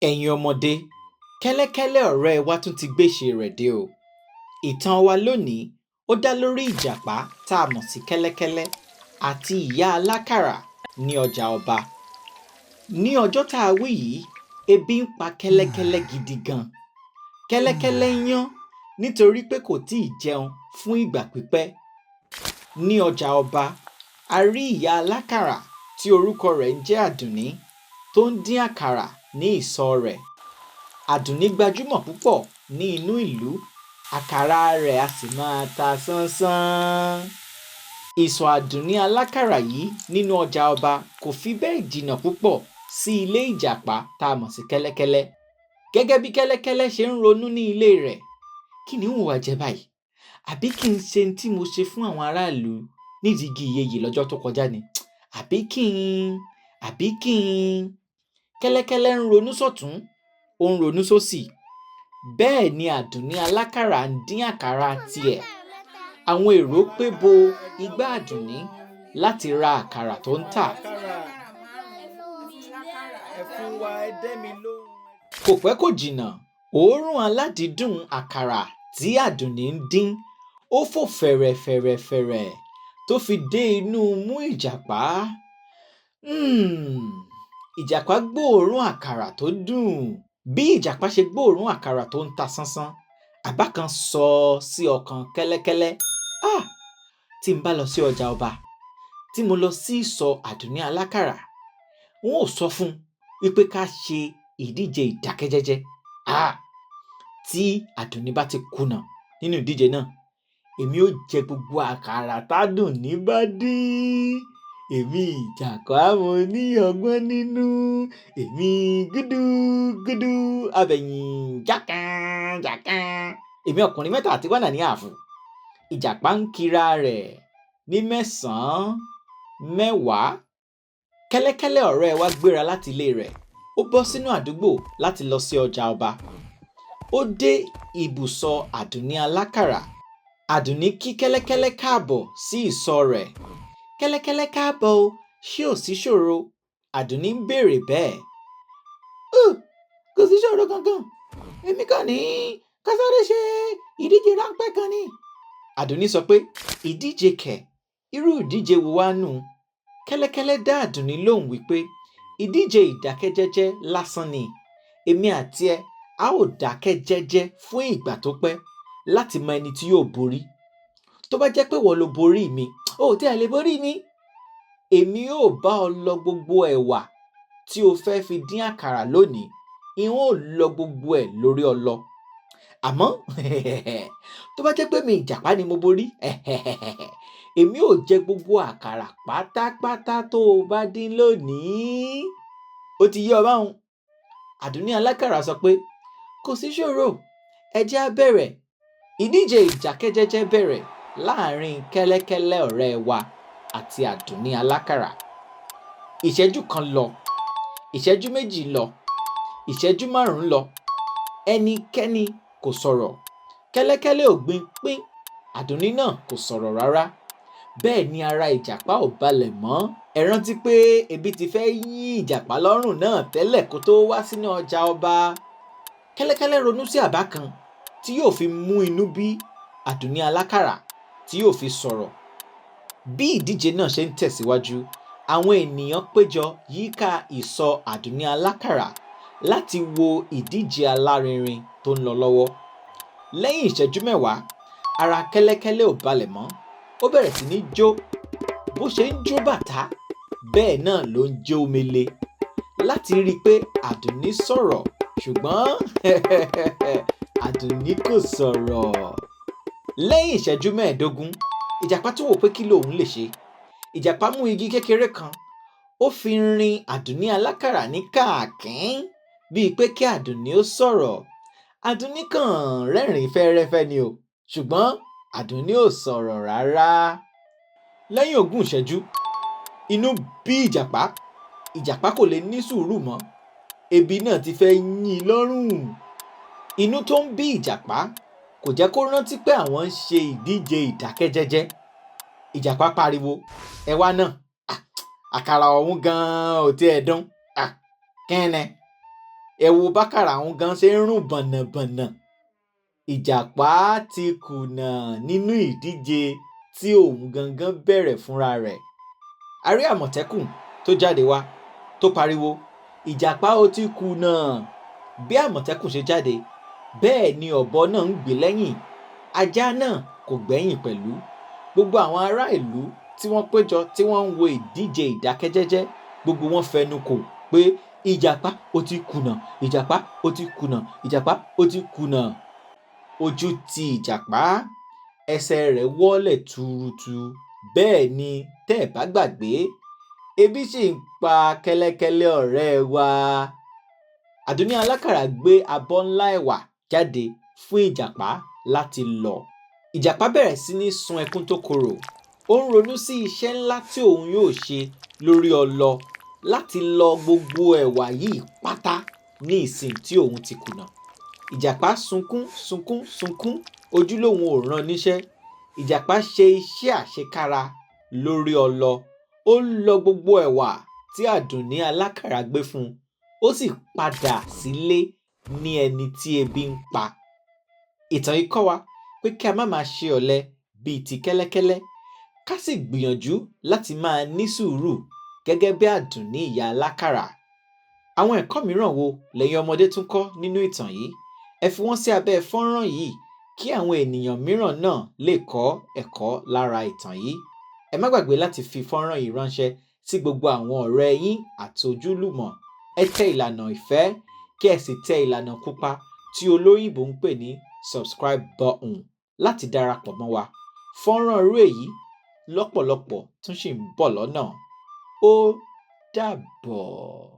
Ẹ̀yin ọmọdé, Kẹ́lẹ́kẹ́lẹ́ ọ̀rẹ́ wa tún ti gbéṣe rẹ̀ dé o. Ìtàn wa lónìí ó dá lórí Ìjàpá tá a mọ̀ sí Kẹ́lẹ́kẹ́lẹ́ àti ìyá alákàrà ní ọjà ọba. Ní ọjọ́ tá a wí yìí, ebi ń pa Kẹ́lẹ́kẹ́lẹ́ gidi gan. Kẹ́lẹ́kẹ́lẹ́ ń yán nítorí pé kò tíì jẹun fún ìgbà pípẹ́. Ní ọjà ọba, a rí ìyá alákàrà tí orúkọ rẹ̀ ń jẹ́ Àdùnní tó ń dín àkàrà ní ìsọ̀ rẹ̀. Àdùnní gbajúmọ̀ púpọ̀ ní inú ìlú, àkàrà rẹ̀ a sì máa ta sánsán. Ìsọ̀ Àdùnní alákàrà yìí nínú ọjà ọba kò fi bẹ́ẹ̀ jìnnà púpọ̀ sí ilé Ìjàpá tá a mọ̀ sí Kẹ́lẹ́kẹ́lẹ́. Gẹ́gẹ́ bí Kẹ́lẹ́kẹ́lẹ́ ṣe ń ronú ní ilé rẹ̀, kí ni n ó wá jẹ báyìí? Àbí kí n ṣe n tí mo ṣe fún àwọn aráàlú nídìí igi ìyeyè lọ́jọ́ tó kọjá ni? Àbí kí n, àbí kí n? Kẹ́lẹ́kẹ́lẹ́ ń ronú sọ́tùn-ún, ó ń ronú sósì. Bẹ́ẹ̀ ni Àdùnní alákàrà ń dín àkàrà tiẹ̀. Àwọn èrò pé bo igbá Àdùnní láti ra àkàrà tó ń tà. Kò pẹ́ kò jìnnà, òórùn aládìídùn àkàrà tí Àdùnní ń dín ó fò fẹ̀rẹ̀fẹ̀rẹ̀fẹ̀rẹ̀ tó fi dé inú imú Ìjàpá. Ìjàpá gbóòórùn àkàrà tó dùn. Bí Ìjàpá ṣe gbóòórùn àkàrà tó ń ta sánsán, àbá kan sọ sí ọkàn Kẹ́lẹ́kẹ́lẹ́. Ah! Tí n bá lọ sí ọjà ọba, tí mo lọ sí ìsọ̀ Àdùnní alákàrà, n ó sọ fún un wípé ká ṣe ìdíje ìdákẹ́jẹ́jẹ́. Ah! Tí Àdùnní bá ti kùnà nínú ìdíje náà, èmi ó jẹ gbogbo àkàrà tádùnní bá dín. Èmi Ìjàpá mo ní ọgbọ́n nínú. Èmi gúdúgúdú abẹ̀yìn jákànjákàn. Èmi ọkùnrin mẹ́ta àti wánà ní ààfù. Ìjàpá ń kira rẹ̀ ní mẹ́sàn-án mẹ́wàá. Kẹ́lẹ́kẹ́lẹ́ ọ̀rẹ́ wa gbéra láti ilé rẹ̀. Ó bọ́ sínú àdúgbò láti lọ sí ọjà ọba. Ó dé ibùsọ̀ Àdùnní alákàrà. Àdùnní kí Kẹ́lẹ́kẹ́lẹ́ káàbọ̀ sí ìsọ̀ rẹ̀. Kẹ́lẹ́kẹ́lẹ́ káàbọ̀ o, ṣé ò sí ṣòro? Àdùnní ń béèrè bẹ́ẹ̀. Kò sí ṣòro kankan. Èmi kàn ní ká sáré ṣe ìdíje ráńpẹ́ kan ni. Àdùnní sọ pé ìdíje kẹ̀, irú ìdíje wo wá nù? Kẹ́lẹ́kẹ́lẹ́ dá Àdùnní lóhùn wípé ìdíje ìdákẹ́jẹ́jẹ́ lásán ni. Èmi àti ẹ a ó dákẹ́ jẹ́jẹ́ fún ìgbà tó pẹ́ láti mọ ẹni tí yóò borí. Tó bá jẹ́ pé ìwọ lo borí mi, o ò tiẹ̀ lè borí mi. Èmi ó bá ọ lọ gbogbo ẹ̀wà tí o fẹ́ fi dín àkàrà lónìí, n ó lọ gbogbo ẹ̀ lórí ọlọ. Àmọ́ tó bá jẹ́ pé mi Ìjàpá ni mo borí, èmi ó jẹ gbogbo àkàrà pátápátá tó o bá dín lónìí. Ó ti yé ọ báun? Àdùnní alákàrà sọ pé kò sí ṣòro, ẹ jẹ́ á bẹ̀rẹ̀. Ìdíje ìdákẹ́jẹ́jẹ́ bẹ̀rẹ̀ láàrin Kẹ́lẹ́kẹ́lẹ́ ọ̀rẹ́ wa àti Àdùnní alákàrà. Ìṣẹ́jú kan lọ, ìṣẹ́jú méjì lọ, ìṣẹ́jú márùn-ún lọ. Ẹnikẹ́ni kò sọ̀rọ̀. Kẹ́lẹ́kẹ́lẹ́ ò gbin pín, Àdùnní náà kò sọ̀rọ̀ rárá. Bẹ́ẹ̀ ni ara Ìjàpá ò balẹ̀ mọ́. Ẹ rántí pé ebi ti fẹ́ yí Ìjàpá lọ́rùn náà tẹ́lẹ̀ kó tó wá sínú ọjà ọba. Kẹ́lẹ́kẹ́lẹ́ ronú sí àbá kan tí yóò fi mú inú bí Àdùnní alákàrà tí yóò fi sọ̀rọ̀. Bí ìdíje náà ṣe ń tẹ̀síwájú, àwọn ènìyàn péjọ yíká ìsọ̀ Àdùnní alákàrà láti wo ìdíje alárinrin tó ń lọ lọ́wọ́. Lẹ́yìn ìṣẹ́jú mẹ́wàá, ara Kẹ́lẹ́kẹ́lẹ́ ò balẹ̀ mọ́. Ó bẹ̀rẹ̀ sí ní jó. Bó ṣe ń jó bàtá, bẹ́ẹ̀ náà ló ń jó mele láti rí i pé Àdùnní sọ̀rọ̀, ṣùgbọ́n Àdùnní kò sọ̀rọ̀. Lẹ́yìn ìṣẹ́jú mẹ́ẹ̀ẹ́dógún, Ìjàpá tún wò pé kí lòun lè ṣe. Ìjàpá mú igi kékeré kan, ó fi rin Àdùnní alákàrà ní kàkín bíi pé kí Àdùnní ó sọ̀rọ̀. Àdùnní kàn rẹ́rìn-ín fẹ́ẹ́rẹ́fẹ́ ni o, ṣùgbọ́n Àdùnní ò sọ̀rọ̀ rárá. Lẹ́yìn ogún ìṣẹ́jú, inú bí Ìjàpá. Ìjàpá kò lè ní sùúrù mọ́. Ebi náà ti fẹ́ yín in lọ́rùn. Inú tó ń bí Ìjàpá kò jẹ́ kó rántí pé àwọn ń ṣe ìdíje ìdákẹ́jẹ́jẹ́. Ìjàpá pariwo, ẹ̀wà náà, àkàrà ọ̀hún gan-an ò tiẹ̀ dùn. Kẹ́nẹ̀. Ẹ wo bákàrà òun gan ṣe ń rùn bọ̀nàbọ̀nà. Ìjàpá ti kùnà nínú ìdíje tí òun gangan bẹ̀rẹ̀ fúnra rẹ̀. A rí àmọ̀tẹ́kùn tó jáde wá tó pariwo, "Ìjàpá, o ti kùnà." Bí àmọ̀tẹ́kùn ṣe jáde, bẹ́ẹ̀ ni ọ̀bọ náà ń gbè lẹ́yìn. Ajá náà kò gbẹ́yìn pẹ̀lú. Gbogbo àwọn ará ìlú tí wọ́n péjọ tí wọ́n ń wo ìdíje ìdákẹ́jẹ́jẹ́, gbogbo wọn fẹnu kò pé, "Ìjàpá, o ti kùnà! Ìjàpá, o ti kùnà! Ìjàpá, o ti kùnà!" Ojú ti ìjàpá, ẹsẹ̀ rẹ̀ wọ́lẹ̀ tuurutu. Bẹ́ẹ̀ ni, tẹ́ ẹ̀ bá gbàgbé, ebi sì ń pa kẹ́lẹ́kẹ́lẹ́ ọ̀rẹ́ wa. Àdùnní Alákàrà gbé abọ́ ńlá ẹ̀wà jáde fún ìjàpá láti lọ̀. Ìjàpá bẹ̀rẹ̀ sí ní sun ẹkún tó korò. Ó ń ronú sí iṣẹ́ ńlá tí òun yóò ṣe lórí ọlọ láti lọ gbogbo ẹ̀wà yìí pátá ní ìsìn tí òun ti kùnà. Ìjàpá sunkún, sunkún, sunkún, ojú lòun ò rán níṣẹ́. Ìjàpá ṣe iṣẹ́ àṣekára lórí ọlọ. Ó lọ gbogbo ẹ̀wà tí Àdùnní Alákàrà gbé fún un. Ó sì padà sílé ní ẹni tí ebi ń pa. Ìtàn yìí kọ́ wa pé kí a má máa ṣe ọ̀lẹ bíi ti kẹ́lẹ́kẹ́lẹ́, ká sì gbìyànjú láti máa ní sùúrù gẹ́gẹ́ bí Àdùnní ìyá alákàrà. Àwọn ẹ̀kọ́ mìíràn wo lẹ̀yin ọmọdé tún kọ́ nínú ìtàn yìí? Ẹ fi wọ́n sí abẹ́ fọ́nrán yìí kí àwọn ènìyàn mìíràn náà lè kọ́ ẹ̀kọ́ lára ìtàn yìí. Ẹ má gbàgbé láti fi fọ́nrán yìí ránṣẹ́ sí gbogbo àwọn ọ̀rẹ́ yín àti ojúlùmọ̀. Ẹ tẹ ìlànà ìfẹ́, kí ẹ sì tẹ ìlànà pupa tí olóyìnbó ń pè ní subscribe button láti darapọ̀ mọ́ wa. Fọ́nrán irú èyí lọ́pọ̀lọpọ̀ tún ṣì ń bọ̀ lọ́nà. Ó dàbọ̀.